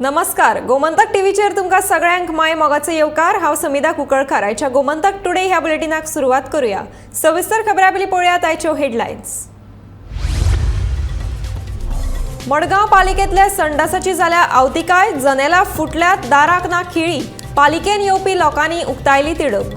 नमस्कार, गोमंतक टीव्हीचेर तुमकां सगळ्यांक माय मोगाचो येवकार. हांव समिधा कुंकळकार. आयच्या गोमंतक टुडे ह्या बुलेटिनाक सुरवात करूया. सविस्तर खबरां पयलीं पळोवया आयच्यो हेडलायन्स. मडगांव पालिकेंतल्या संडासाची जाल्या आवतिकाय. जनेलां फुटल्यात, दाराक ना खिळी. पालिकेन येवपी लोकांनी उक्तायली तिडक.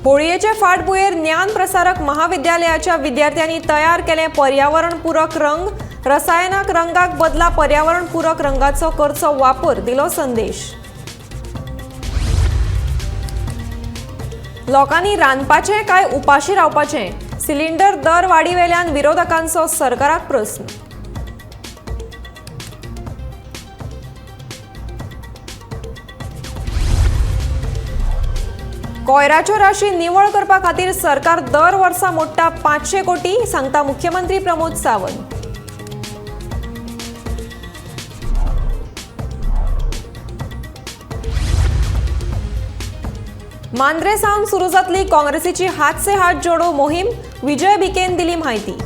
होळयेचे फाटभुंयेर ज्ञान प्रसारक महाविद्यालयाच्या विद्यार्थ्यांनी तयार केले पर्यावरणपूरक रंग. रसायनाक रंगाक बदला पर्यावरणपूरक रंगाचो करचो वापर, दिलो संदेश. लोकांनी रांदपाचें काय उपाशी रावपाचें? सिलिंडर दर वाडीवेल्यान विरोधकांचो सरकाराक प्रस्न. कोयराच्यो राशी निवळ करपा खातीर सरकार दर वर्सा मोडटा 500 कोटी, सांगता मुख्यमंत्री प्रमोद सावंत. मांद्रे सावन सुरू जातली काँग्रेसीची हात से हात जोडो मोहीम, विजय भिकेन दिली म्हायती.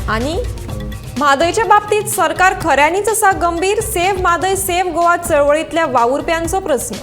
आनी म्हादयच्या बाबतीत सरकार खऱ्यांनीच आसा गंभीर, सेव्ह म्हादय सेव्ह गोवा चळवळींतल्या वावुरप्यांचो प्रस्न.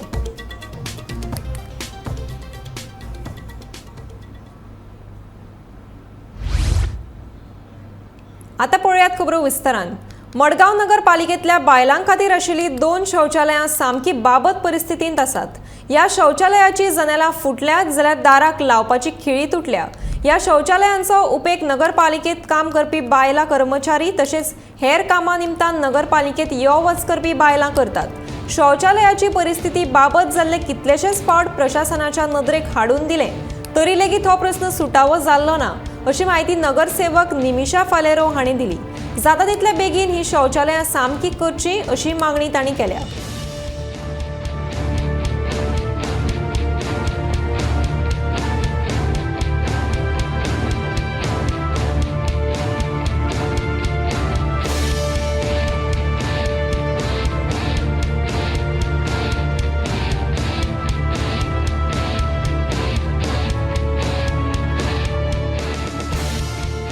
आता पळोवयात खबरो विस्तारान. मडगांव नगरपालिकेंतल्या बायलां खातीर आशिल्ली 2 शौचालयां सामकी बाबत परिस्थितींत आसात. ह्या शौचालयाची जनेलां फुटल्यात जाल्यार दाराक लावपाची खिळी तुटल्या. ह्या शौचालयांचो उपेग नगरपालिकेंत काम करपी बायलां कर्मचारी तशेंच हेर कामां निमतान नगरपालिकेंत यो वच करपी बायलां करतात. शौचालयाची परिस्थिती बाबत जाल्ले कितलेशेच फावट प्रशासनाच्या नदरेक हाडून दिले तरी लेगीत हो प्रस्न सुटावो जाल्लो ना, अशी म्हायती नगरसेवक निमिषा फालेरो हांणी दिली. जाता तितले बेगीन ही शौचालयां सामकी करची अशी मागणी तांणी केल्या.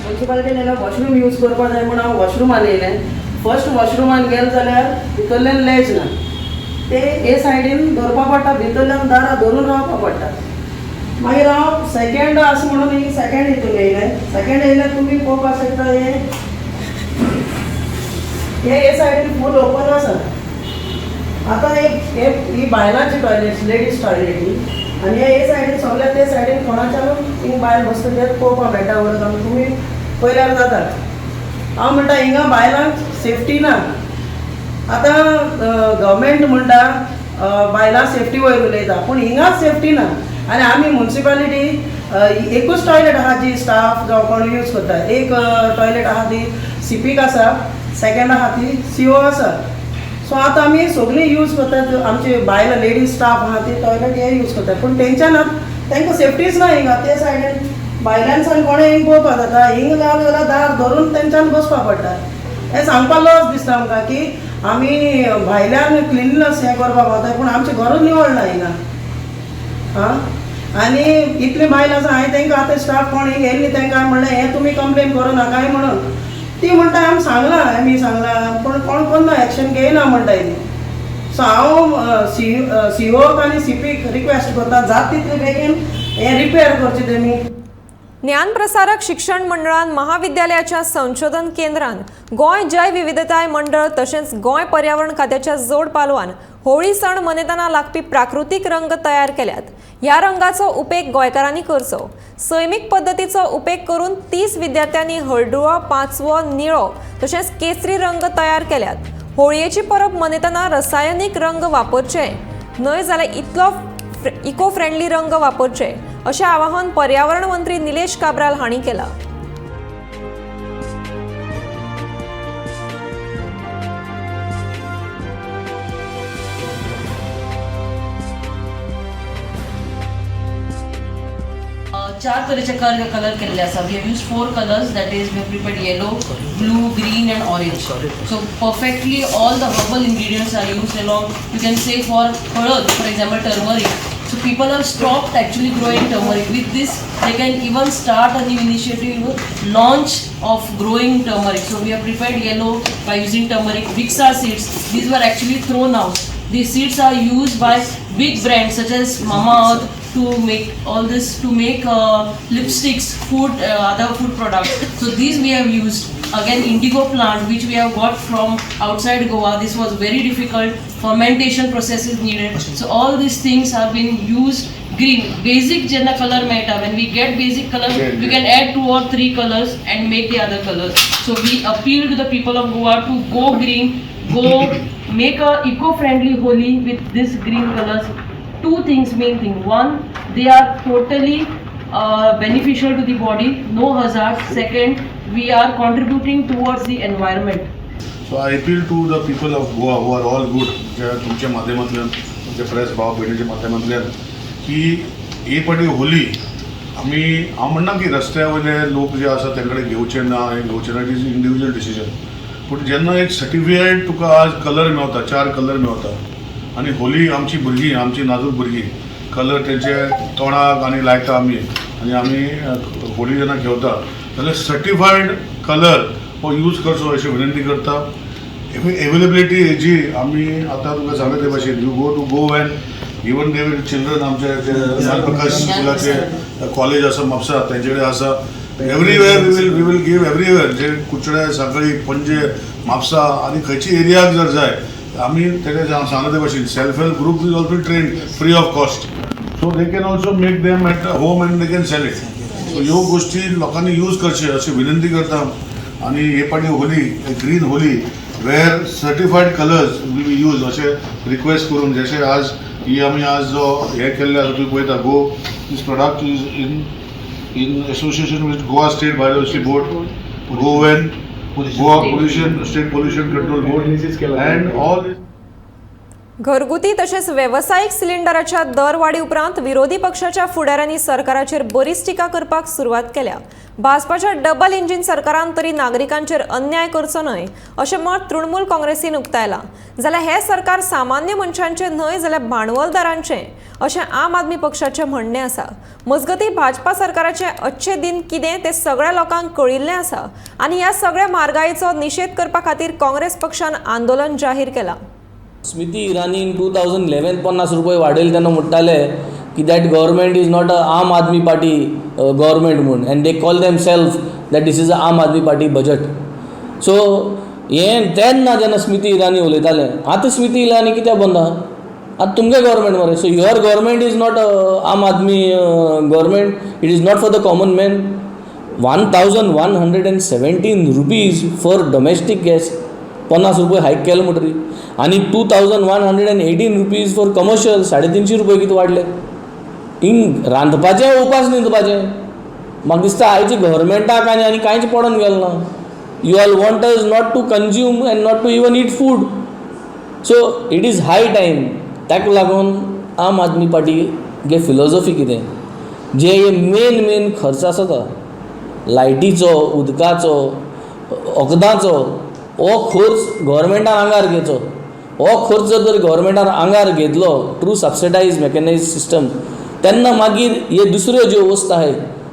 म्युन्सिपालिटीन येयल्यार वॉशरूम यूज करपा जाय म्हूण हांव वॉशरुमान येयलें. फर्स्ट वॉशरुमान गेलें जाल्यार भितरल्यान लॅच ना, ते हे सायडीन धरपा पडटा, भितरल्यान दारां धरून रावपा पडटा. मागीर हांव सेकेंड आसा म्हणून ही सेकेंड हितून येयलें. सेकेंड येयल्यार तुमी पळोवपाक शकता हे हे हे सायडीन फूल ओपन आसा. आतां एक हे ही बायलांची टॉयलेट, लेडीज टॉयलेट ही, आनी हे सायडीन सगळ्या ते सायडीन कोणाच्यान हिंग बायल बसता तें पळोवपाक मेळटा. वयर तुमी पळयल्यार जाता. हांव म्हणटा हिंगा बायलांक सेफ्टी ना. आतां गव्हर्मेंट म्हणटा बायलां सेफ्टी वयर उलयता, पूण हिंगाच सेफ्टी ना. आनी आमी म्युन्सिपालिटी एकूच टॉयलेट आहा जी स्टाफ जावं कोण यूज करता. एक टॉयलेट आहा ती सीपीक आसा, सेकेंड आहा ती सीओ आसा. सो आतां आमी सगळीं यूज करतात. आमची बायलां लेडीज स्टाफ आहा ती टॉयलेट हे यूज करतात, पूण तेंच्यान तांकां सेफ्टीच ना. हिंगा ते सायडीन भायल्यान सावन कोणें हिंग पळोवपाक जाता, हिंग लागलो जाल्यार दार धरून तेंच्यान बसपाक पडटा. हें सांगपाक लज दिसता आमकां की आमी भायल्यान क्लिननेस हें करपाक वता, पूण आमचें घरूच निवळ ना हिंगा. आं, आनी इतली बायल आसा, हांवें तांकां आतां स्टाफ कोण हिंग येयल्ली तांकां हांवें म्हणलें हें तुमी कंप्लेन करूं नाकाय म्हणून. ती म्हणटा आमी सांगलां, आमी सांगलां, पूण कोण कोण एक्शन घेयना म्हणटा ती. सो हांव सीओक आनी सीपीक रिक्वेस्ट करता, जाता तितले बेगीन हें रिपेर करचें तेमी. ज्ञानप्रसारक शिक्षण मंडळान महाविद्यालयाच्या संशोधन केंद्रान गोंय जैव विविधताय मंडळ तशेंच गोंय पर्यावरण खात्याच्या जोड पालवान होळी सण मनयतना लागपी प्राकृतीक रंग तयार केल्यात. ह्या रंगाचो उपेग गोंयकारांनी करचो. सैमीक पद्दतीचो उपेग करून 30 विद्यार्थ्यांनी हळडुवो, पांचवो, निळो तशेंच केसरी रंग तयार केल्यात. होळयेची परब मनयतना रसायनीक रंग वापरचे न्हय जाल्यार इतलो इको फ्रेंडली रंग वापरचे अशें आवाहन पर्यावरण मंत्री निलेश काब्राल हांणी केलां. चार तरेचे कलर कलर केल्ले आसा. We have use four colours, that is, we have prepared yellow, blue, green and orange. So perfectly all the herbal ingredients are use along. You can say for हळद, for example, turmeric. So people have stopped actually growing turmeric. With this, they can even start a new initiative, launch of growing turmeric. So we have prepared yellow by using turmeric. Vixa seeds, these were actually thrown out. These seeds are used by big brands such as Mamaearth to make all this, to make lipsticks, food, other food products. So these we have used. Again, indigo plant, which we have got from outside Goa. This was very difficult. Fermentation process is needed. So all these things have been used green. Basic जेन्ना color मेळटा, when we get basic color, we can add two or three colors and make the other colors. So we appeal to the people of Goa to go green, go make a eco-friendly Holi with this green colors. Two things, main thing. One, they are totally beneficial to the body, no hazards. Second, we are contributing towards the environment. So I appeal to the people of Goa who are all good, ज्या तुमच्या माध्यमांतल्यान, तुमच्या press भाव भयणीच्या माध्यमांतल्यान, की ही फावटी होली आमी, हांव म्हणना की रस्त्या वयले लोक जे आसा तेंकडे घेवचे ना, हें घेवचे ना, it is individual decision. पूण जेन्ना एक सर्टिफिकेट तुका आज कलर मेवता, चार कलर मेवता आनी होली आमची भुरगीं, आमची नाजूक भुरगीं कलर तेंचे तोंडाक आनी लायता आमी आनी आमी होली जेन्ना घेवता जाल्यार सर्टिफायड कलर हो यूज करचो अशी विनंती करता. एवेलेबिलिटी हेजी आमी आतां तुमकां सांगले ते भाशेन, you go to go and even they will children, आमचे जे ज्ञानप्रकाश स्कुलाचे कॉलेज आसा म्हापसा, तेंचे कडेन आसा. Everywhere we will give everywhere, जे कुडचडे, सांखळी, पणजे, म्हापसा आनी खंयची एरियाक जर जाय, आमी तेका सांगले ते भाशेन self help group is also train free of cost, so they can also make them at home and they can sell it. So ह्यो गोष्टी लोकांनी यूज करचे अशी विनंती करता. आनी हे फावटी Holi green Holi where certified colours will be use अशें रिक्वेस्ट करून, जशें आज ही आमी आज जो हें केल्लें आसा, तुमी पळयता, go this product is in association with Goa State Biodiversity Board, Goan Goa pollution State Pollution Control Board and all. घरगुती तशेंच वेवसायीक सिलिंडराच्या दरवाडी उपरांत विरोधी पक्षाच्या फुडाऱ्यांनी सरकाराचेर बरीच टिका करपाक सुरवात केल्या. भाजपाच्या डबल इंजीन सरकारान तरी नागरिकांचेर अन्याय करचो न्हय अशें मत तृणमूल काँग्रेसीन उक्तायलां. जाल्यार हें सरकार सामान्य मनशांचें न्हय जाल्यार भांडवलदारांचें अशें आम आदमी पक्षाचें म्हणणें आसा. मजगतीं, भाजपा सरकाराचे अच्छे दिन कितें तें सगळ्या लोकांक कळिल्लें आसा आनी ह्या सगळ्या म्हारगायेचो निशेध करपा खातीर काँग्रेस पक्षान आंदोलन जाहीर केलां. स्मृती इराणी इन 2011 50 रुपये वाडयले तेन्ना म्हणटाले की that government is not a Aam Aadmi Party government म्हूण, and they call themself that this is a Aam Aadmi Party budget. So हें तेन्ना जेन्ना स्मृती इराणी उलयताले, आतां स्मृती इराणी कित्याक बंद आहा? आतां तुमगे गव्हर्मेंट मरे. So your government is not Aam Aadmi government, it is not for the common man. ₹1117 for domestic gas, 50 रुपये हायक केले म्हणटरी, आनी ₹2118 for commercial, 350 रुपये कितें वाडले. हिंग रांदपाचें, उपास न्हिदपाचें. म्हाका दिसता आयचे गव्हर्मेंटाक आनी आनी कांयच पडोन गेलें ना. You all want us not to consume and not to even eat food. So it is high time. ताका लागून आम आदमी पार्टी गे फिलोजॉफी कितें, जे मेन मेन खर्च आसा, लायटीचो, उदकाचो, वखदांचो, हो खर्च गव्हर्मेंटान आंगार घेवचो. हो खर्च जर गव्हर्मेंटान आंगार घेतलो थ्रू सबसिडायज मॅकनायज सिस्टम, तेन्ना मागीर हे दुसऱ्यो ज्यो वस्तू आहाय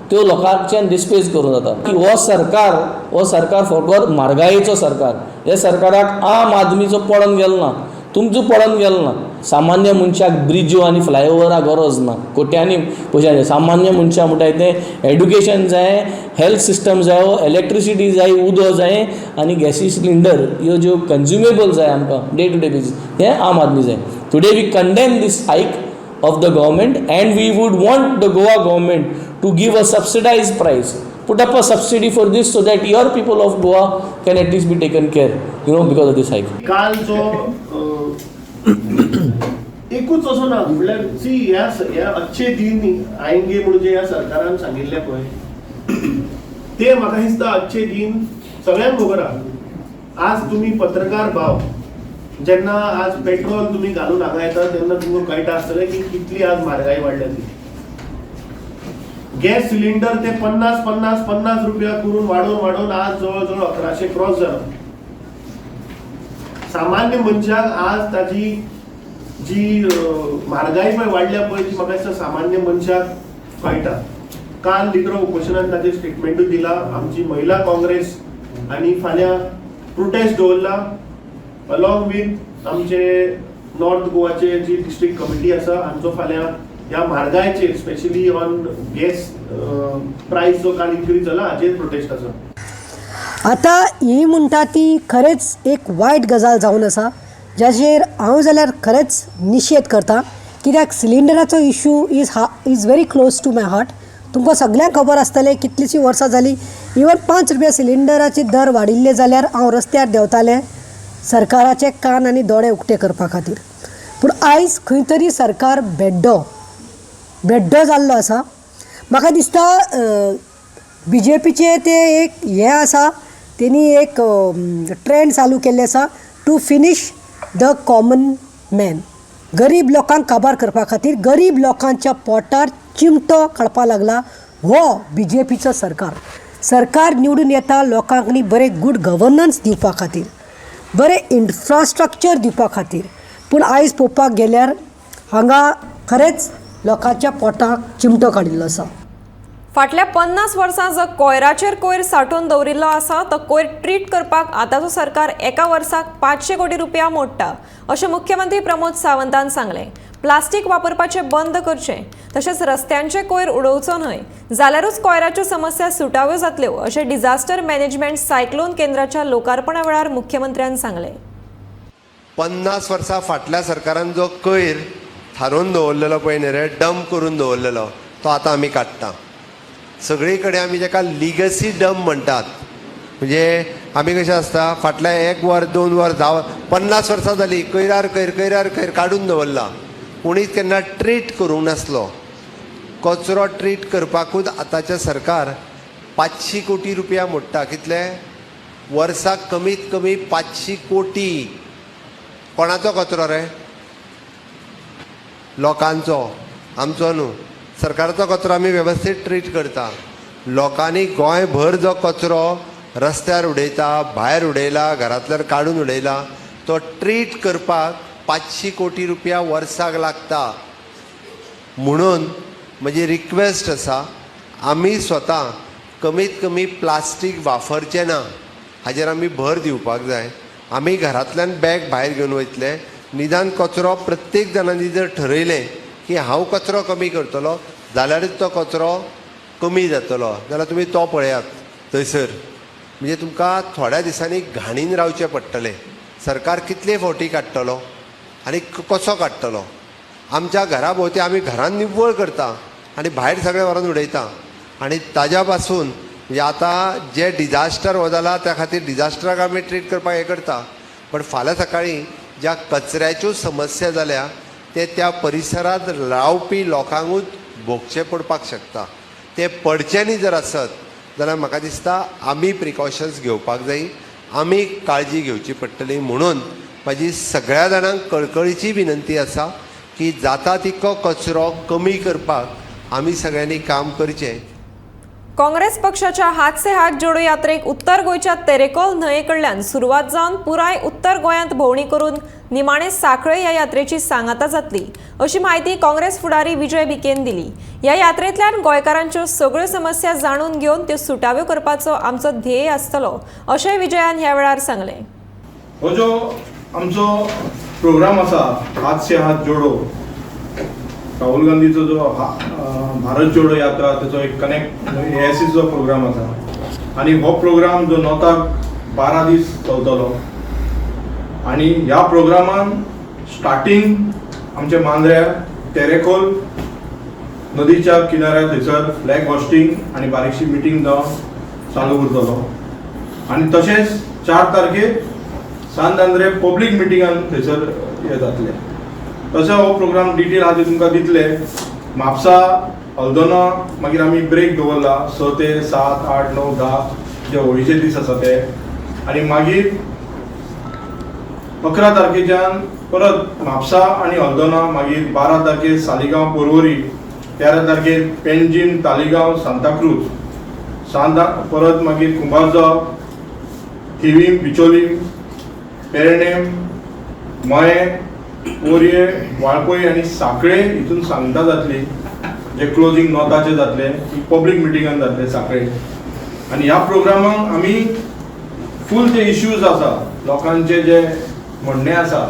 त्यो लोकांच्यान डिस्पेज करूं जाता की हो सरकार फकत म्हारगायेचो सरकार. हे सरकाराक आम आदमीचो पडोन गेलो ना, तुमचो पडोन गेलो ना. सामान्य मनशाक ब्रिज्यो आनी फ्लायओवरां गरज ना कोट्यांनी पयशांचे. सामान्य मनशां म्हणटाय तें एड्युकेशन जाय, हेल्थ सिस्टम जायो, इलेक्ट्रिसिटी जाय, उदक जाय आनी गॅसी सिलिंडर, ह्यो ज्यो कन्ज्युमेबल जाय आमकां डे टू डे बेजीस, हें आम आदमी जाय. Today we condemn this hike of the government and we would want the Goa government to give a subsidized price, put up a subsidy for this so that your people of Goa can at least be taken care because of this hike. काल जो एकूच असो ना, म्हणल्यार C, ह्या अच्छे दिन आएंगे म्हणून जे ह्या सरकारान सांगिल्लें पळय, ते म्हाका दिसता अच्छे दिन सगळ्यांक खबर आहा. आज तुमी पत्रकार भाव जेन्ना आज पेट्रोल तुमी घालून हांगा येता तेन्ना तुमकां कळटा आसतलें की कितली आज म्हारगाय वाडल्या ती. गॅस सिलिंडर ते 50 50 50 रुपया करून वाडोवन वाडोवन आज जवळ जवळ 1100 क्रॉस जाला. सामान्य मनशाक आज ताजी जी म्हारगाय पळय वाडल्या पळय ती म्हाका दिसता सामान्य मनशाक कळटा. काल लिडर ऑफ ओपोजिशनान ताजेर स्टेटमेंटूय दिला. आमची महिला काँग्रेस आनी फाल्यां प्रोटेस्ट दवरला अलॉंग विथ आमचे नॉर्थ गोवाचे जी डिस्ट्रिक्ट कमिटी आसा हांचो फाल्यां ह्या म्हारगायचेर स्पेशली ऑन गॅस प्रायस जो काल इन्क्रीज जाला हाचेर प्रोटेस्ट आसा. आतां ही म्हणटा ती खरेंच एक वायट गजाल जावन आसा, जाचेर हांव जाल्यार खरेंच निशेध करता. कित्याक सिलिंडराचो issue is very close to my heart. तुमकां सगल्यांक खबर आसतलें कितलींशीं वर्सां जालीं इवन 5 रुपया सिलिंडराचे दर वाडिल्ले जाल्यार हांव रस्त्यार देंवतालें सरकाराचे कान आनी दोळे उक्ते करपा खातीर. पूण आयज खंय तरी सरकार भेड्डो भेड्डो जाल्लो आसा. म्हाका दिसता बीजेपीचे ते एक हें आसा, तेणी एक ट्रेंड चालू केल्ले आसा to finish the common man. गरीब लोकांक काबार करपा खातीर गरीब लोकांच्या पोटार चिमटो काडपा लागला हो बीजेपीचो सरकार. सरकार निवडून येता लोकांक न्ही बरें गूड गवर्नन्स दिवपा खातीर, बरें इन्फ्रास्ट्रक्चर दिवपा खातीर, पूण आयज पळोवपाक गेल्यार हांगा खरेंच लोकांच्या पोटाक चिमटो काडिल्लो आसा. फाटल्या 50 वर्सां जो कोयराचेर कोयर सांठोवन दवरिल्लो आसा तो कोयर ट्रीट करपाक आतांचो सरकार एका वर्साक 500 कोटी रुपया मोडटा अशें मुख्यमंत्री प्रमोद सावंतान सांगलें. प्लास्टीक वापरपाचें बंद करचें तशेंच रस्त्यांचे कोयर उडोवचो न्हय जाल्यारूच कोयराच्यो समस्या सुटाव्यो जातल्यो अशें डिझास्टर मॅनेजमेंट सायक्लोन केंद्राच्या लोकार्पणा वेळार मुख्यमंत्र्यान सांगलें. 50 वर्सां फाटल्या सरकारान जो कोयर थारोवन दवरलेलो पळय न्ही रे, डंप करून दवरलेलो, तो आतां आमी काडटा. सगळी कडेन आमी जाका लिगसी डंप म्हणटात, म्हणजे आमी कशें आसता फाटल्या 1 वर 2 वर 10 50 वर्सां जाली कोयरार कोयर कोयरार कोयर काडून दवरला, कोणीच केन्ना ट्रीट करूंक नासलो. कचरो ट्रीट करपाकूच आतांचें सरकार 500 कोटी रुपया मोडटा. कितले वर्साक? कमीत कमी 500 कोटी. कोणाचो कचरो रे? लोकांचो, आमचो न्हू. सरकाराचो कचरो आमी वेवस्थीत ट्रीट करता. लोकांनी गोंयभर जो कचरो रस्त्यार उडयता, भायर उडयला, घरांतल्यान काडून उडयला, तो ट्रीट करपाक 500 कोटी रुपया वर्साक लागता. म्हणून म्हजी रिक्वेस्ट आसा, आमी स्वता कमीत कमी प्लास्टीक वापरचें ना हाजेर आमी भर दिवपाक जाय. आमी घरांतल्यान बॅग भायर घेवन वयतले, निदान कचरो प्रत्येक जाणांनी जर ठरयलें की हांव कचरो कमी करतलो जाल्यारूच तो कचरो कमी जातलो. जाल्यार तुमी तो पळयात थंयसर, म्हणजे तुमकां थोड्या दिसांनी घाणीन रावचें पडटलें. सरकार कितले फावटी काडटलो आनी कसो काडटलो? आमच्या घरा भोंवती आमी घरान निव्वळ करता आनी भायर सगळें व्हरोन उडयता. आनी ताज्या पासून म्हणजे आतां जे डिजास्टर हो जाला त्या खातीर डिजास्टराक आमी ट्रीट करपाक हें करता, पण फाल्यां सकाळीं ज्या कचऱ्याच्यो समस्या जाल्या ते त्या परिसरांत रावपी लोकांकूच भोगचें पडपाक शकता. ते पडचें न्ही जर आसत जाल्यार म्हाका दिसता आमी प्रिकॉशन्स घेवपाक जाय, आमी काळजी घेवची पडटली. म्हणून म्हाजी सगळ्या जाणांक कळकळीची विनंती आसा की जाता तितको कचरो कमी करपाक आमी सगळ्यांनी काम करचें. काँग्रेस पक्षाच्या हात से हात जोडो यात्रेक उत्तर गोंयच्या तेरेकोल न्हंये कडल्यान सुरवात जावन पुराय उत्तर गोंयांत भोंवडी करून निमाणे साखळे ह्या यात्रेची सांगाता जातली अशी म्हायती काँग्रेस फुडारी विजय भिकेन दिली. ह्या यात्रेंतल्यान गोंयकारांच्यो सगळ्यो समस्या जाणून घेवन त्यो सुटाव्यो करपाचो आमचो ध्येय आसतलो अशें विजयान ह्या वेळार सांगलें. हो जो आमचो प्रोग्राम आसा हात से हात जोडो, राहुल गांधीचो जो भारत जोडो यात्रा तेचो एक कनेक्ट एआयसीचो प्रोग्राम आसा आनी हो प्रोग्राम जो नोताक 12 दीस चलतलो आनी ह्या प्रोग्रामान स्टार्टींग आमच्या मांद्र्या तेरेखोल नदीच्या किनाऱ्यार थंयसर फ्लॅग होस्टिंग आनी बारीकशी मिटींग जावन चालू करतलो आनी तशेंच 4 तारखेर सांत आंद्रे पब्लीक मिटिंगान थंयसर हे जातले. तसो हो प्रोग्राम डिटेल आहा ते तुमकां दितले. म्हापसा हल्दोना मागीर आमी ब्रेक दवरला 6 ते 7 8 9 10 जे होळीचे दीस आसा ते आनी मागीर 11 तारखेच्यान परत म्हापसा आनी हल्दोना, मागीर 12 तारखेर सालिगांव पोरवरी 13 तारखेर पेंजीम, तालिगांव, सांताक्रूज, परत मागीर कुंभारजाव, थिवीम, बिचोलीम, पेरणेम, मये, पोरये, वाळपय आनी साखळे हितून सांगता जातली, जे क्लोजींग नोताचे जातले, पब्लीक मिटिंगान जातले साखळे. आनी ह्या प्रोग्रामाक आमी फूल जे इश्यूज आसा, लोकांचे जे म्हणणे आसा,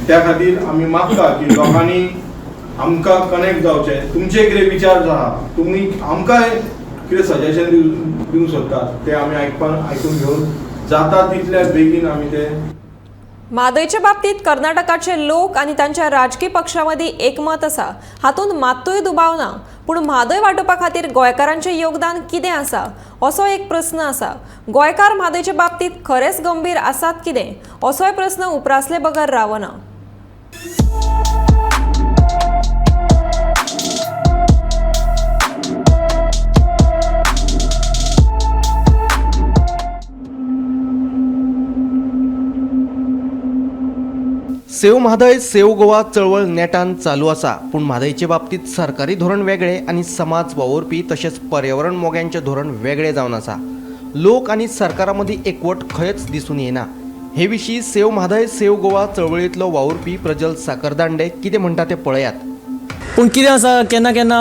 त्या खातीर आमी मागता की लोकांनी आमकां कनेक्ट जावचें. तुमचे कितें विचार आहा, तुमी आमकां कितें सजेशन दिवंक सोदतात ते आमी आयकून घेवन जाता तितल्या बेगीन आमी ते. म्हादयच्या बाबतीत कर्नाटकाचे लोक आनी तांच्या राजकी पक्षां मदीं एकमत आसा, हातूंत मात्तूय दुबाव ना. पूण म्हादय वाटोवपा खातीर गोंयकारांचें योगदान कितें आसा असो एक प्रस्न आसा. गोंयकार म्हादयच्या बाबतीत खरेंच गंभीर आसात कितें असोय प्रस्न उप्रासले बगर रावना. सेव म्हादय सेव गोवा चळवळ नेटान चालू आसा, पूण म्हादयचे बाबतींत सरकारी धोरण वेगळें आनी समाज वावुरपी तशेंच पर्यावरण मोग्यांचें धोरण वेगळें जावन आसा. लोक आनी सरकारा मदीं एकवट खंयच दिसून येना. हे विशीं सेव म्हादय सेव गोवा चळवळींतलो वावुरपी प्रजल साखरदांडे कितें म्हणटा तें पळयात. पूण कितें आसा, केन्ना केन्ना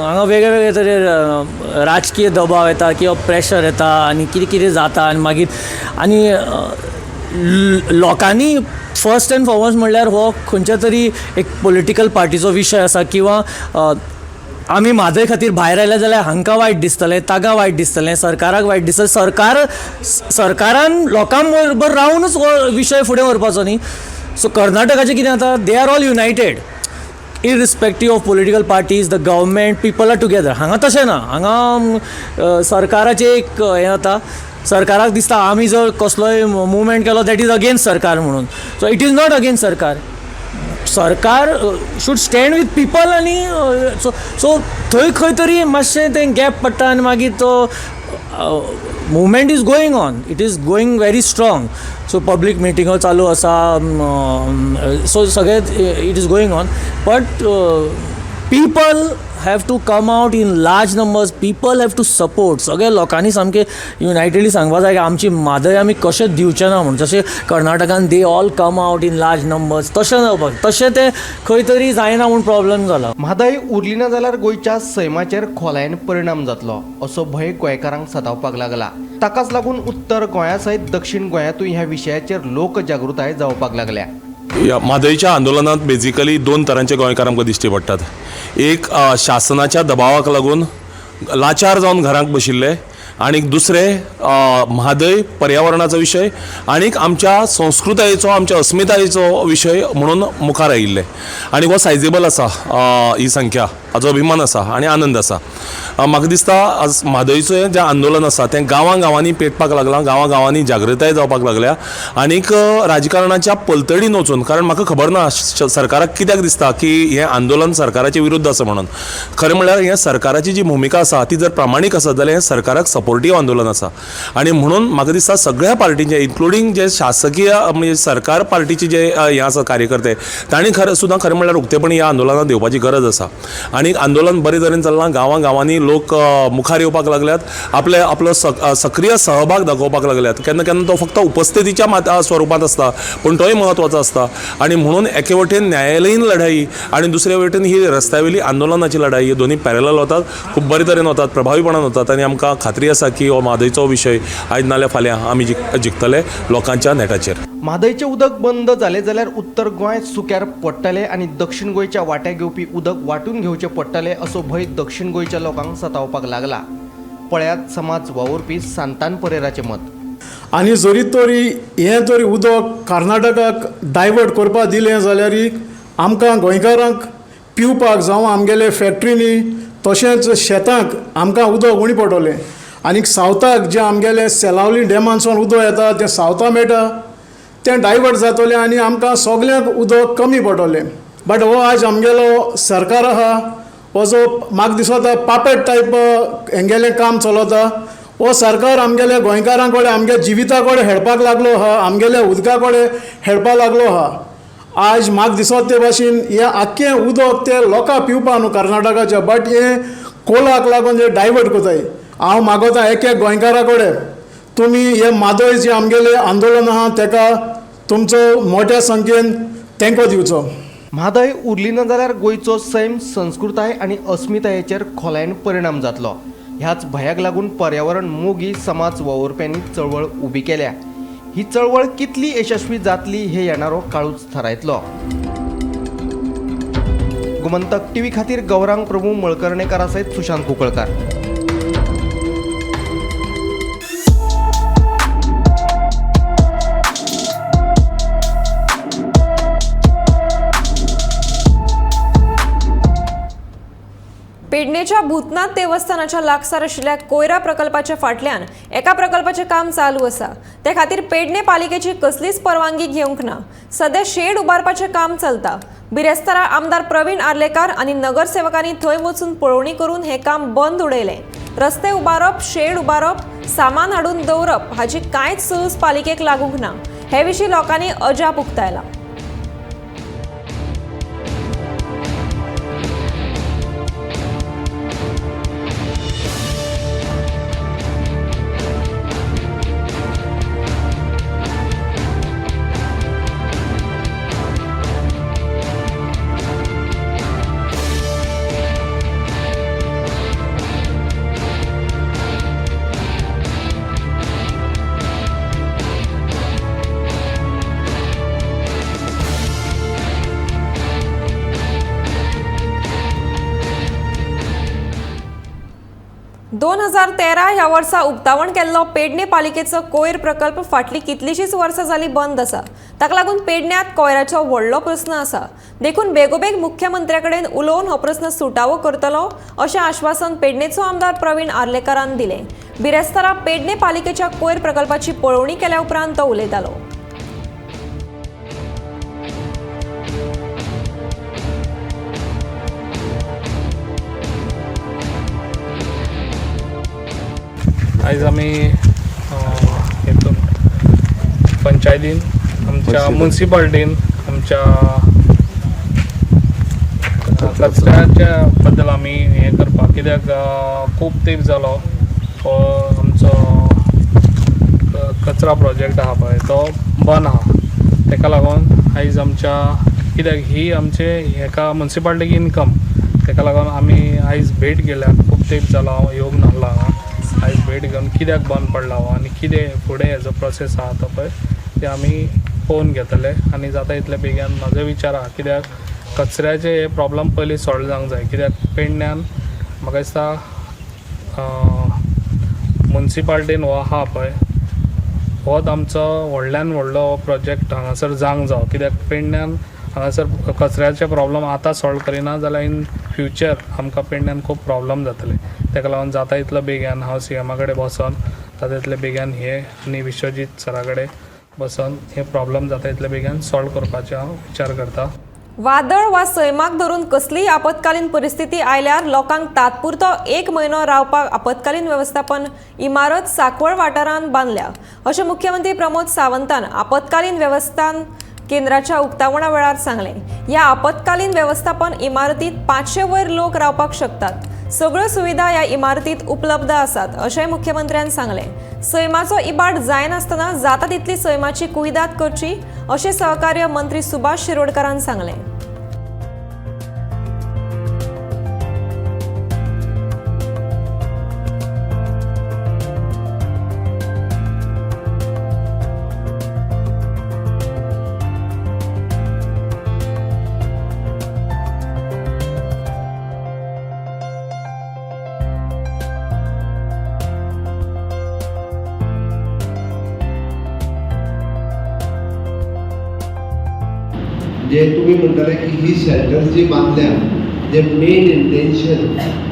हांगा वेगळे वेगळे तरे राजकीय दबाव येता किंवा प्रेशर येता आनी कितें कितें जाता आनी मागीर आनी लोकांनी फर्स्ट एंड फॉरमोस्ट म्हणल्यार हो खंयच्या तरी एक पॉलिटिकल पार्टीचो विशय आसा किंवा आमी म्हादय खातीर भायर आयले जाल्यार हांकां वायट दिसतलें, ताका वायट दिसतलें, सरकाराक वायट दिसतलें. सरकारान लोकां बरोबर रावूनच हो विशय फुडें व्हरपाचो न्ही. सो कर्नाटकाचें कितें जाता, they are all united irrespective of political parties, the government, people are together. हांगा तशें ना, हांगा सरकाराचें एक हें जाता, सरकाराक दिसता आमी जर कसलोय मुवमेंट केलो that is against सरकार म्हणून. So it is not against सरकार, सरकार should stand with people. आनी सो थंय खंय तरी मातशें तें गॅप पडटा आनी मागीर तो movement is going on, it is going very strong. So public मिटिंगो चालू आसा, सो सगळें it is going on, but people have to come out in large numbers, people have to support. सगळे लोकांनी सामकें युनायटेडली सांगपा जाय की आमची म्हादय आमी कशेंच दिवचे ना म्हूण. जशें कर्नाटकान they all come out in large numbers, तशें जावपाक, तशें तें खंय तरी जायना म्हूण प्रॉब्लम जाला. म्हादय उरली ना जाल्यार गोंयच्या सैमाचेर खोलायेन परिणाम जातलो असो भंय गोंयकारांक सतावपाक लागला. ताकाच लागून उत्तर गोंया सयत दक्षिण गोंयांतूय ह्या विशयाचेर लोकजागृताय जावपाक लागल्या. म्हादयच्या आंदोलनांत बेजिकली दोन तरांचे गोंयकार आमकां दिश्टी पडटात. एक शासनाच्या दबावाक लागून लाचार जावन घरांत बशिल्ले आनी दुसरे म्हादय पर्यावरणाचो विशय आनीक आमच्या संस्कृतायेचो, आमच्या अस्मितायेचो विशय म्हणून मुखार आयिल्ले. आनी हो सायजेबल आसा ही संख्या, हाचो अभिमान आसा आनी आनंद आसा. म्हाका दिसता आज म्हादयचें जें आंदोलन आसा तें गांवां गांवांनी पेटपाक लागलां, गांवां गांवांनी जागृताय जावपाक लागल्या आनीक राजकारणाच्या पलतडीन वचून, कारण म्हाका खबर ना सरकाराक कित्याक दिसता की हें आंदोलन सरकाराचे विरुद्ध आसा म्हणून. खरें म्हणल्यार हें सरकाराची जी भुमिका आसा ती जर प्रामाणीक आसत जाल्यार हें सरकाराक सपोर्टीव आंदोलन आसा. आनी म्हणून म्हाका दिसता सगळ्या पार्टींचे, इन्क्लुडींग जे शासकीय म्हणजे सरकार पार्टीचे जे हे आसा कार्यकर्ते, तांणी खरें सुद्दां खरें म्हणल्यार उक्तेपणी ह्या आंदोलनाक देवपाची गरज आसा. आनी आंदोलन बरे तरेन चल्लां, गांवां गांवांनी लोक मुखार येवपाक लागल्यात, आपले आपलो सक्रीय सहभाग दाखोवपाक लागल्यात. केन्ना केन्ना तो फक्त उपस्थितीच्या स्वरुपांत आसता पूण तोय म्हत्वाचो आसता. आनी म्हणून एके वटेन न्यायालयीन लढाई आनी दुसरे वटेन ही रस्त्यावेली आंदोलनाची लढाई, ही दोनी पॅरलल वतात, खूब बरे तरेन वतात, प्रभावीपणान वतात. आनी आमकां खात्री आसा की हो म्हादयचो विशय आयज नाल्यार फाल्यां आमी जिखतले लोकांच्या नेटाचेर. म्हादयचें उदक बंद जालें जाल्यार उत्तर गोंय सुक्यार पडटलें आनी दक्षिण गोंयच्या वांट्याक येवपी उदक वांटून घेवचें पडटलें असो भंय दक्षिण गोंयच्या लोकांक सतावपाक लागला. पळयात समाज वावुरपी सांतान परेराचें मत. आनी जरी तरी हें जरी उदक कर्नाटकाक डायवर्ट करपाक दिलें जाल्यार आमकां गोंयकारांक पिवपाक जावं आमगेले फॅक्ट्रींनी तशेंच शेतांक आमकां उदक उणी पडटलें. आनी सावथाक जें आमगेलें सेलावली डॅमांतसून उदक येता तें सावथा मेळटा, तें डायवर्ट जातलें आनी आमकां सगल्यांक उदक कमी पडटलें. बट हो आज आमगेलो सरकार आहा हो जो म्हाका दिसता पापेट टायप हेंगेलें काम चलता. हो सरकार आमगेल्या गोंयकारां कडेन, आमगे जिविता कडेन खेळपाक लागलो आहा, आमगेल्या उदका कडेन खेळपाक लागलो आहा. आज म्हाका दिसता ते भाशेन हें आख्खें उदक ते लोकां पिवपा न्हू कर्नाटकाच्या, बट हें कोलाक लागून हे डायवर्ट करताय. हांव मागोता एक एक गोंयकारा कडेन, तुमी हे म्हादय जे आमगेलें आंदोलन आहा तेका तुमचो मोठ्या संख्येन तेंको दिवचो. म्हादय उरली ना जाल्यार गोंयचो सैम, संस्कृताय आनी अस्मितायेचेर खोलायेन परिणाम जातलो. ह्याच भंयाक लागून पर्यावरण मोगी समाज वावुरप्यांनी चळवळ उबी केल्या. ही चळवळ कितली यशस्वी जातली हे येणारो काळूच थारायतलो. गोमंतक टीव्ही खातीर गौरांग प्रभू मळकर्णेकारा सयत सुशांत कुंकळकार. पेडणेच्या भूतनाथ देवस्थानाच्या लागसार आशिल्ल्या कोयरा प्रकल्पाच्या फाटल्यान एका प्रकल्पाचें काम चालू आसा. ते खातीर पेडणे पालिकेची कसलीच परवानगी घेवंक ना. सध्या शेड उबारपाचें काम चलता. बिरेस्तारा आमदार प्रवीण आर्लेकार आनी नगरसेवकांनी थंय वचून पळोवणी करून हें काम बंद उडयलें. रस्ते उबारप, शेड उबारप, सामान हाडून दवरप हाची कांयच सूज पालिकेक लागूंक ना. हे विशीं लोकांनी अजाप उक्तायला. दोन 2013 ह्या वर्सा उक्तावण केल्लो पेडणे पालिकेचो कोयर प्रकल्प फाटली कितलीशीच वर्सां जाली बंद आसा. ताका लागून पेडण्यांत कोयराचो व्हडलो प्रस्न आसा. देखून बेगोबेग मुख्यमंत्र्या कडेन उलोवन हो प्रस्न सुटावो करतलो अशें आश्वासन पेडणेचो आमदार प्रवीण आर्लेकारान दिलें. बिरेस्तारा पेडणे पालिकेच्या कोयर प्रकल्पाची पळोवणी केल्या उपरांत तो उलयतालो. आयज आमी हेतून पंचायतीन आमच्या मुन्सिपाल्टीन आमच्या कचऱ्याच्या बद्दल आमी हें करपाक, कित्याक खूब तेंप जालो हो आमचो कचरा प्रोजेक्ट आहा पळय तो बंद आहा. तेका लागून आयज आमच्या, कित्याक ही आमचे हेका मुन्सिपाल्टीक इनकम, तेका लागून आमी आयज भेट गेल्या. खूब तेंप जालो हांव येवंक नासलो हांगा. आयज भेट घेवन कित्याक बंद पडला हो आनी कितें फुडें हेजो प्रोसेस आहा तो पळय ते आमी पळोवन घेतले आनी जाता तितले बेगीन म्हाजो विचार आहा. कित्याक कचऱ्याचे हे प्रॉब्लम पयलीं सॉल्व जावंक जाय. कित्याक पेडण्यान म्हाका दिसता मुन्सिपाल्टीन हो आहा पळय होच आमचो व्हडल्यान व्हडलो प्रोजेक्ट हांगासर जावंक जावो. कित्याक पेडण्यान हांगासर कचऱ्याचे प्रॉब्लम आतां सॉल्व करिना जाल्यार इन फ्युचर आमकां पेडण्यान खूब प्रॉब्लम जातले. ताका लागून जाता तितलो बेगीन हांव सीएमा कडेन बसोन जाता तितले बेगीन हे आनी विश्वजीत सरा कडेन बसोन हे प्रॉब्लम जाता तितले बेगीन सॉल्व करपाचें हांव विचार करता. वादळ वा सैमाक धरून कसलीय आपत्कालीन परिस्थिती आयल्यार लोकांक तात्पुरतो एक म्हयनो रावपाक आपत्कालीन वेवस्थापन इमारत सांकवाळ वाठारांत बांदल्या अशें मुख्यमंत्री प्रमोद सावंतान आपत्कालीन वेवस्थान केंद्राच्या उक्तावणा वेळार सांगलें. ह्या आपत्कालीन वेवस्थापन इमारतीत 500 वयर लोक रावपाक शकतात. सगळ्यो सुविधा ह्या इमारतीत उपलब्ध आसात अशेंय मुख्यमंत्र्यान सांगलें. सैमाचो इबाड जायनासतना जाता तितली सैमाची कुयदाद करची अशें सहकार्य मंत्री सुभाष शिरोडकारान सांगलें. जे तुम्ही म्हणटाले की ही शेल्टर जी बांदल्या जे main intention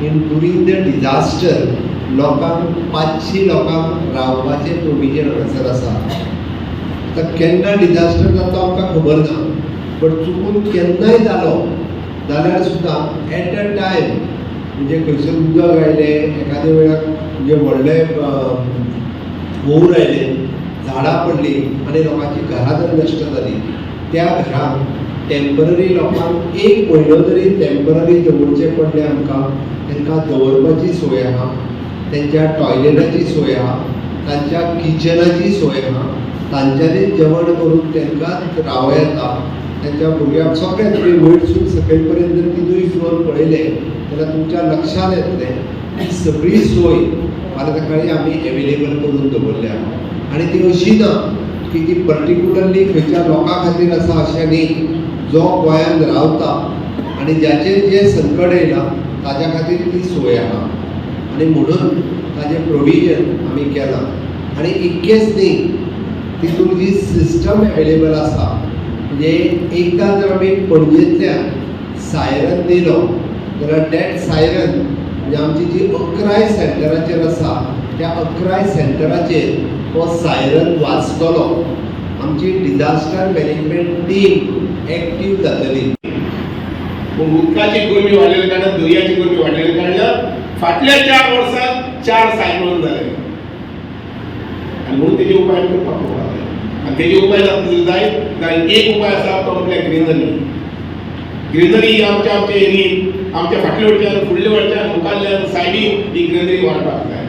in during the disaster लोकांक 500 लोकांक रावपाचें प्रोविजन हांगासर आसा. आतां केन्ना डिजास्टर जाता आमकां खबर ना, बट चुकून केन्नाय जालो जाल्यार सुद्दां एट अ टायम म्हणजे खंयसर उदक आयलें एखाद्या वेळार म्हणजे व्हडलें हुंवर आयलें, झाडां पडलीं आनी लोकांची घरां जर नश्ट जालीं त्या घरांक टेंपररी लोकांक एक म्हयनो तरी टेंपररी दवरचें पडलें आमकां, तांकां दवरपाची सोय आहा, तेंच्या टॉयलेटाची सोय आहा, तांच्या किचनाची सोय आहा, तांच्यांनी जेवण करून तांकां रावं येता. तांच्या भुरग्यांक सगळें तुमी वयरसून सकयल पर्यंत जर तिनूय फ्लोर पळयले जाल्यार तुमच्या लक्षांत येतलें ही सगळी सोय फाल्यां सकाळी आमी एवेलेबल करून दवरल्या. आनी ती अशी ना की ती पर्टिक्युलरली खंयच्या लोकां खातीर आसा अशें न्ही, जो गोंयांत रावता आनी ज्याचेर जें संकट येयलां ताज्या खातीर ती सोय आहा आनी म्हणून ताजें प्रोविजन आमी केलां. आनी इतकेंच न्ही, तितून जी सिस्टम एवेलेबल आसा म्हणजे एकदां जर आमी पणजेंतल्यान सायरन दिलो जाल्यार that siren म्हणजे आमची जी 11 सेंटराचेर आसा त्या 11 सेंटराचेर हो सायरन वाजतलो, आमची डिजास्टर मॅनेजमेंट टीम एक्टीव जातली. पूण उदकाची गरमी वाडलेल्या कारणान, दर्याची गरमी वाडलेल्या कारणान फाटल्या 4 वर्सांत 4 सायक्लोन जाले आनी म्हणून तेजे उपाय करपाक पडपाक जाय. आनी तेजे उपाय जाय जाल्यार एक उपाय आसा तो म्हटल्यार ग्रिनरी. ग्रिनरी ही आमच्या आमच्या एरियेन, आमच्या फाटल्या वटच्यान, फुडल्या वटच्यान, मुखाल्ल्यान, सायडीन ही ग्रिनरी वाडपाक जाय.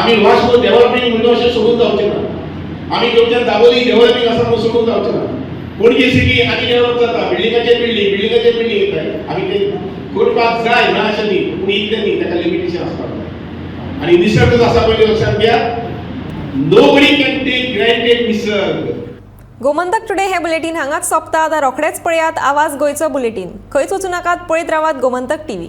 आमी वास्को डेव्हलपींग म्हणून अशें सोडून जावचें ना, आमी घेवच्यान दाबोली डेव्हलपींग आसा म्हणून सोडून जावचें ना. पणजे सिटी आनी डेव्हलप जाता, बिल्डिंगाचेर बिल्डींग, बिल्डिंगाचेर बिल्डींग येता, आमी ते करपाक जाय ना अशें न्ही, पूण इतलें न्ही, ताका लिमिटेशन आसपाक जाय. आनी निसर्ग जो आसा पळय लक्षांत घ्या, nobody can take granted Nisarga. Gomantak today हे बुलेटीन हांगाच सोंपता. आतां रोखडेच पळयात आवाज गोंयचो बुलेटीन. खंयच वचूं नाकात, पळयत रावात गोमंतक टीव्ही.